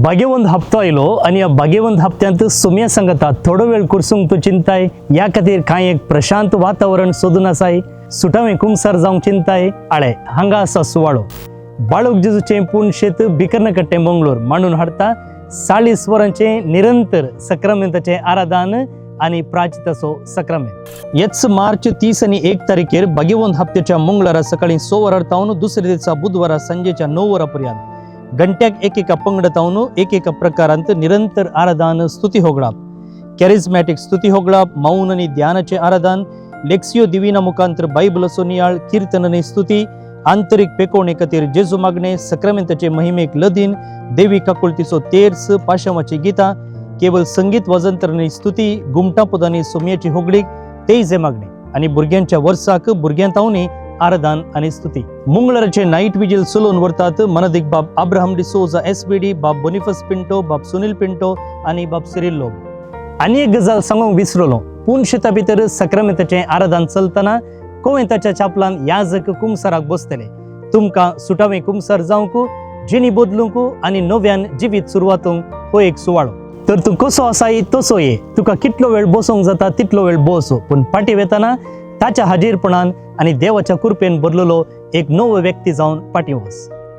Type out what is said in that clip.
भाग्यवंत हप्तो आयलो आनी ह्या भाग्यवंत हप्त्यांत सुम्या सांगता थोडो वेळ कुर्सूंक तूं चिंताय. ह्या खातीर कांय एक प्रशांत वातावरण सोदून आसाय, सुटावें कुमसार जावंक चिंताय. आळे हांगा आसा सुवाळो. बाळूक जेजूचें पूण शेत बिकर्णकट्टें मंगळूर मांडून हाडटा 40 वरांचें निरंतर सक्रामेंताचें आराधन आनी प्राचिताचो सक्रामेंत. येच मार्च 30 आनी 1 तारखेर भाग्यवंत हप्त्याच्या मंगळारा सकाळी 6 वरां तावन दुसऱ्या दिसा बुधवारा संजेच्या 9 वरां पर्यंत घंट्याक एकेका पंगड तावन एकेका प्रकारांत निरंतर आराधन स्तुती होगळाप, कॅरिझमॅटीक स्तुती होगळाप, मौन आनी ध्यानाचें आराधन, लेक्सियो दिविना मुखांतर बायबलाचो नियाळ, कीर्तन आनी स्तुती, आंतरीक पेकोवणे खातीर जेजू मागणे, सक्रामेंताचे महिमेक लदीन, देवी काकुळतीचो तेर्स, पाशांवाची गितां, केवल संगीत वाजंत्र आनी स्तुती, गुमटापदांनी सोमयाची होगळीक, तेजे मागणे आनी भुरग्यांच्या वर्साक भुरग्यां तावनी आराधन आनी स्तुती. मंगळाराचे नायट विजील चलोवन व्हरतात मनदीक बाब अब्राहम डिसोजा एसबीडी, बाब बोनिफस पिंटो, बाब सुनील पिंटो आनी बाब सिरील लोब. आनी एक गजाल सांगूंक विसरलो. पूण शेता भितर सक्रामेंताचें आराधन चलतना कोवेंताच्या चापलान याजक कुमसाराक बसतले. तुमकां सुटावें कुमसार जावंक, जिणी बदलूंक आनी नव्यान जिवीत सुरवातूंक हो एक सुवाळो. तर तूं कसो आसाय तसो ये, तुका कितलो वेळ बसोंक जाता तितलो वेळ बस, पूण पाटी वेतना ताच्या हाजीरपणान आनी देवाच्या कृपेन भरलेलो एक नवो व्यक्ती जावन पाटी वच.